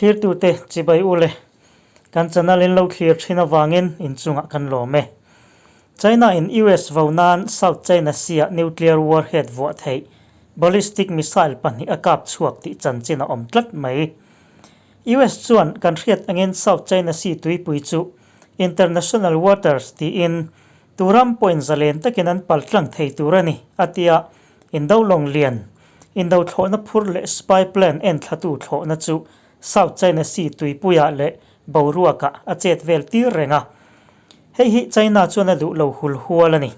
Thlirtute chibai u le. Kan channel in lo thlir thin avangin inchungah kan lawm e. China in US vo nan South China Sea ah nuclear warhead vuah theih ballistic missile pahnih a kap chhuak tih chanchin a awm tlat mai. US chuan kan hriat angin South China Sea tuipui chu international waters tiin turam pawhin zalen takin an pal tlang thei tur a ni a tia Indo lawng lian, Indo thlawhna phur leh spy plane en thlatu thlawhna chu South China Sea tuipuiah leh boruakah a chet vel tir reng a. Hei hi China chuan a duh lo hul hual a ni.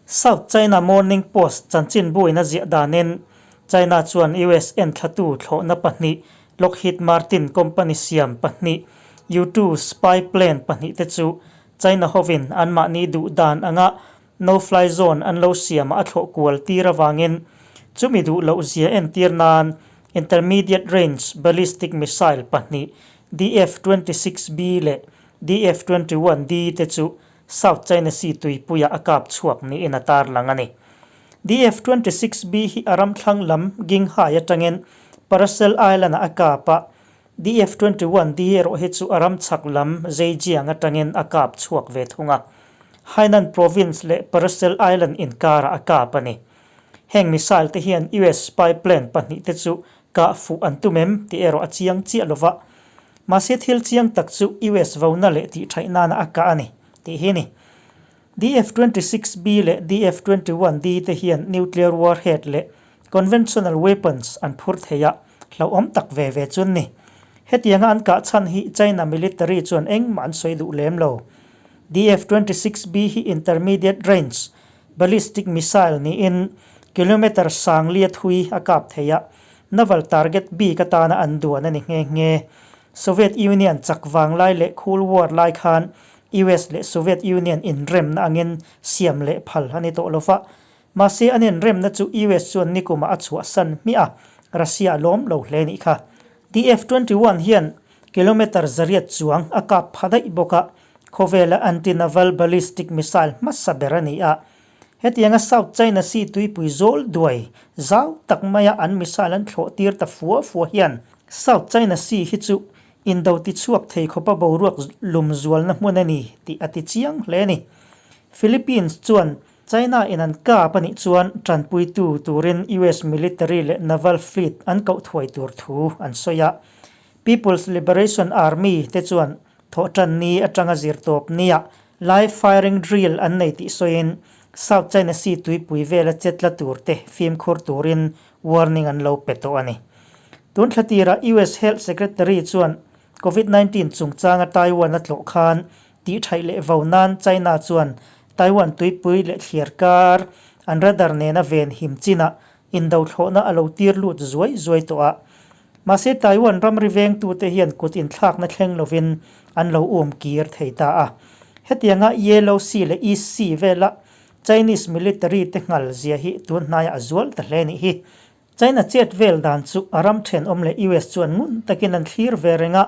South China Morning Post chanchinbuin a ziah danin China chuan US en thlatu thlawhna pahnih Lockheed Martin company siam pahnih U-2 spy plane pahnih te chu China hovin anmahni duh dan anga No fly zone an lo siam a thlawh kual tir avangin chumi duh loh zia entir nan intermediate range ballistic missile pahnih DF-26B leh DF-21D te chu South China Sea tuipuiah a kap chhuak niin a tarlang a ni. DF-26B hi a ram thlang lam Ginghai atangin Paracel Island-ah a kap a, DF-21D erawh hi chu a ram chhak lam Zhejiang atangin a kap chhuak ve thung a, Hainan Province leh Paracel Island inkarah a kap a ni. Heng missile te hian US spy plane pahnih te chu kah fuh an tum em tih erawh a chiang chiah lo va, mahse thil chiang tak chu US vona leh tihṭhaih nana a kah a ni tih hi a ni. DF-26B leh DF-21D te hian nuclear warhead leh conventional weapons an phur thei a, hlauhawm tak ve ve chu an ni. Hetianga an kah chhan hi China military chuan engmah an sawi duh lem lo. DF-26B hi intermediate range ballistic missile niin kilometre sang lia thui a kap thei a, naval target bik atana an duan a ni nghe nghe. Soviet Union chak vang lai leh Cold War lai khan US leh Soviet Union inremna angin siam leh phal a ni tawh lo va. Mahse an inremna chu US chuan nikumah a chhuahsan hmiah a, Russia a lawm lo hle nih kha. DF-21 hian kilometre zariat chuang a kap pha daih bawk a, khawvela anti-naval ballistic missile hmasa ber a ni a. Hetianga South China Sea tuipui zawl duai zau tak maia an missile an thlawh tir ta fua fua hian South China Sea hi chu Indo ti chhuak thei khawpa boruak lum zualna hmun a ni tih a ti chiang hle a ni. Philippines chuan China in an kap a nih chuan tanpuitu turin US military leh naval fleet an koh thuai tur thu an sawi a. People's Liberation Army te chuan thawhtan ni atanga zirtawp nia live firing drill an nei tih sawiin South China Sea tuipui vela chetla tur te fimkhur turin warning an lo pe tawh a ni. Tun thla tirah US Health Secretary chuan Covid 19 chungchanga Taiwan a tlawh khan tih thaih leh vo nan China chuan Taiwan tuipui leh thliar kar an radar nena ven him chinah indo thlawhna a lo tir lut zuai zuai tawh a. Mahse Taiwan ramri vengtute hian kut inthlakna thleng lovin an lo um kir thei ta a. Hetianga Yellow Sea leh East Sea vela Chinese military te nghal zia hi tun hnaiah a zual ta hle nih hi. China chet vel dan chu a ram thenawm leh US chuan ngun takin an thlir ve reng a,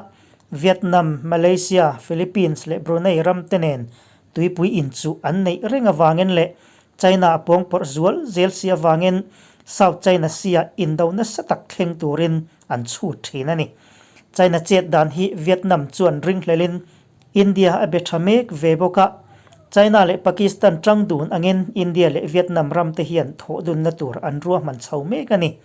Vietnam, Malaysia, Philippines leh Brunei ram te nen tuipui inchuh an neih reng avangin leh China a pawngpawrh zual zel si avangin South China Sea-ah indo nasa tak thleng turin an chhut thin a ni. China chet dan hi Vietnam chuan ringhlelin India a be tha mek ve bawk a, China leh Pakistan tang dun angin India leh Vietnam ram te hian thawh dunna tur an ruahman chho mek a ni.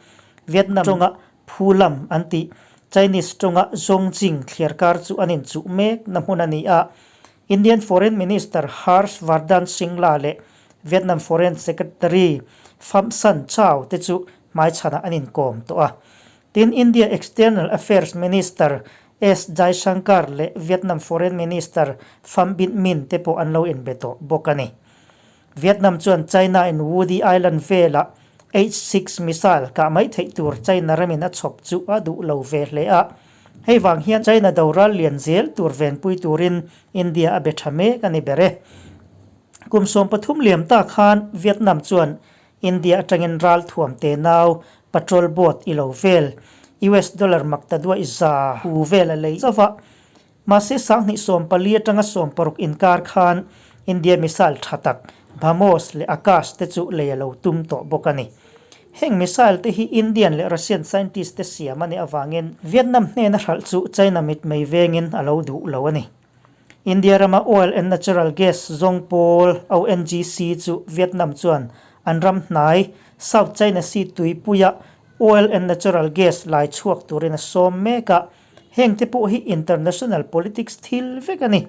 Vietnam tawnga Phu Lam an tih, Chinese tawnga Zhongjing thliarkar chu an inchuh mek na hmun a ni a. Indian Foreign Minister Harsh Vardhan Shringla leh Vietnam Foreign Secretary Pham San Chau te chu hmaichhanah an inkawm tawh a. Tin, India External Affairs Minister S Jaishankar leh Vietnam Foreign Minister Pham Binh Minh te pawh an lo inbe tawh bawk a ni. Vietnam chuan China in Woody Island vela H-6 missile kah mai theih tur China ramin a chhawp chu a duh lo ve hle a. Hei vang hian China doral lian zel tur venpui turin India a be tha mek a ni ber e. Kum 13 liam ta khan Vietnam chuan India atangin ral thuam te nau, patrol boat i lo vel, US dollar makta duaih za hu vel a lei zauh a. Mahse 2014 atanga 16 inkar khan India missile tha tak BrahMos leh Akash te chu lei a lo tum tawh bawk a ni. Heng missile te hi Indian leh Russian scientist te siam a nih avangin Vietnam hnena hralh chu China mitmei vengin a lo duh lo a ni. India rama oil and natural gas zawng pawl ONGC chu Vietnam chuan an ram hnai South China Sea tuipuia oil and natural gas lai chhuak turin a sawm mek a, heng te pawh hi international politics thil vek a ni.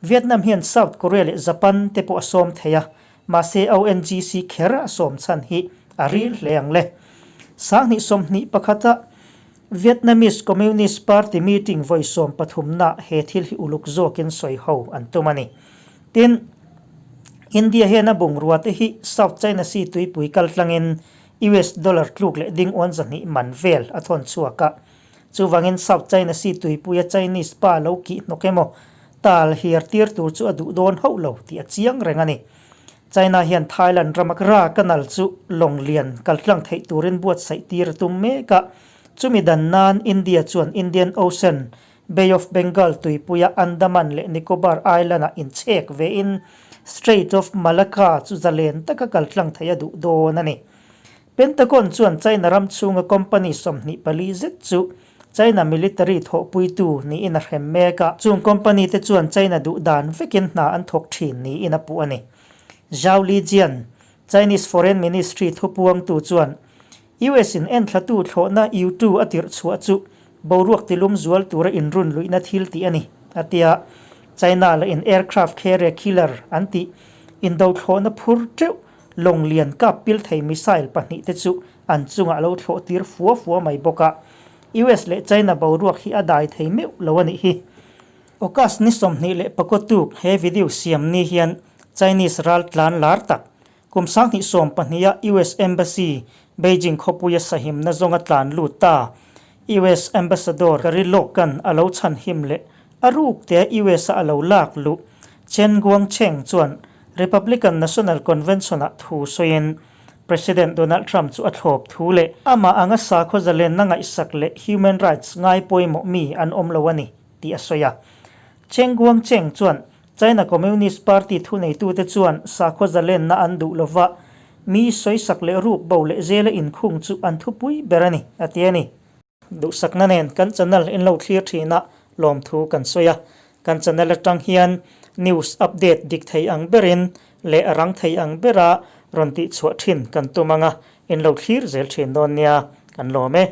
Vietnam hian South Korea leh Japan te pawh a sawm thei a, mahse ONGC kher a sawm chhan hi a ril hle ang le. Sanghnih 21 a Vietnamese Communist Party meeting vawi 13 na he thil hi uluk zawkin sawi ho an tum a ni. Tin, India hian a bungrua te hi South China Sea tuipui kal tlangin US dollar tluk leh ding uan 200 man vel a thawn chhuak a. Chuvangin South China Sea tuipuia Chinese pa lo kih hnawk emaw tal hiar tir tur chu a duh dawn hauh lo tih a chiang reng a ni. China hian Thailand rama Ra Canal chu lawng lian kal tlang theih turin buatsaih tir a tum mek a, chumi dan nan India chuan Indian Ocean, Bay of Bengal tuipuia Andaman leh Nicobar Island-ah inchhek vein Strait of Malacca chu zalen taka kal tlang theih a duh dawn a ni. Pentagon chuan China ram chhunga company 24 zet chu China military thawhpuitu niin a hrem mek a, chung company te chuan China duh dan vekin hna an thawk thin niin a puh a ni. Zhao Lijian, Chinese Foreign Ministry thupuangtu chuan US in enthlatu thlawhna U-2 a tirh chhuah chu boruak tilum zual tura inrun luihna thil tih a ni, a ti a. China lah in aircraft carrier killer an tih indo thlawhna phur teuh Lawng lian kap pil thei missile pahnih te chu an chungah lo thlawh tir fua fua mai bawk a, US leh China boruak hi a dai thei meuh lo a nih hi. August ni 24 tuk he video siam ni hian Chinese ral tlan lar tak kum 2012 a US Embassy Beijing khawpuia sahimna zawnga tlan lut ta US Ambassador Gary Logan a lo chhan him leh a ruk te US a a lo lak luh Chen Guangcheng chuan Republican National Convention-ah thu sawiin President Donald Trump chu a thlawp thu leh amah anga sakhaw zalenna ngaihsak leh human rights ngai pawimawh mi an awm lo a ni tih a sawi a. Chen Guangcheng chuan China Communist Party thuneitute chuan sakhaw zalenna an duh lova mi sawisak leh ruk bo leh zela inkhung chu an thupui ber a ni, a ti a ni. Duhsakna nen kan channel in lo thlir thin a, lawmthu kan sawi a. Kan channel atang hian news update dik thei ang berin leh a rang thei ang bera rawn tihchhuah thin kan tum ang a, in lo thlir zel thin dawn nia, kan lawm e.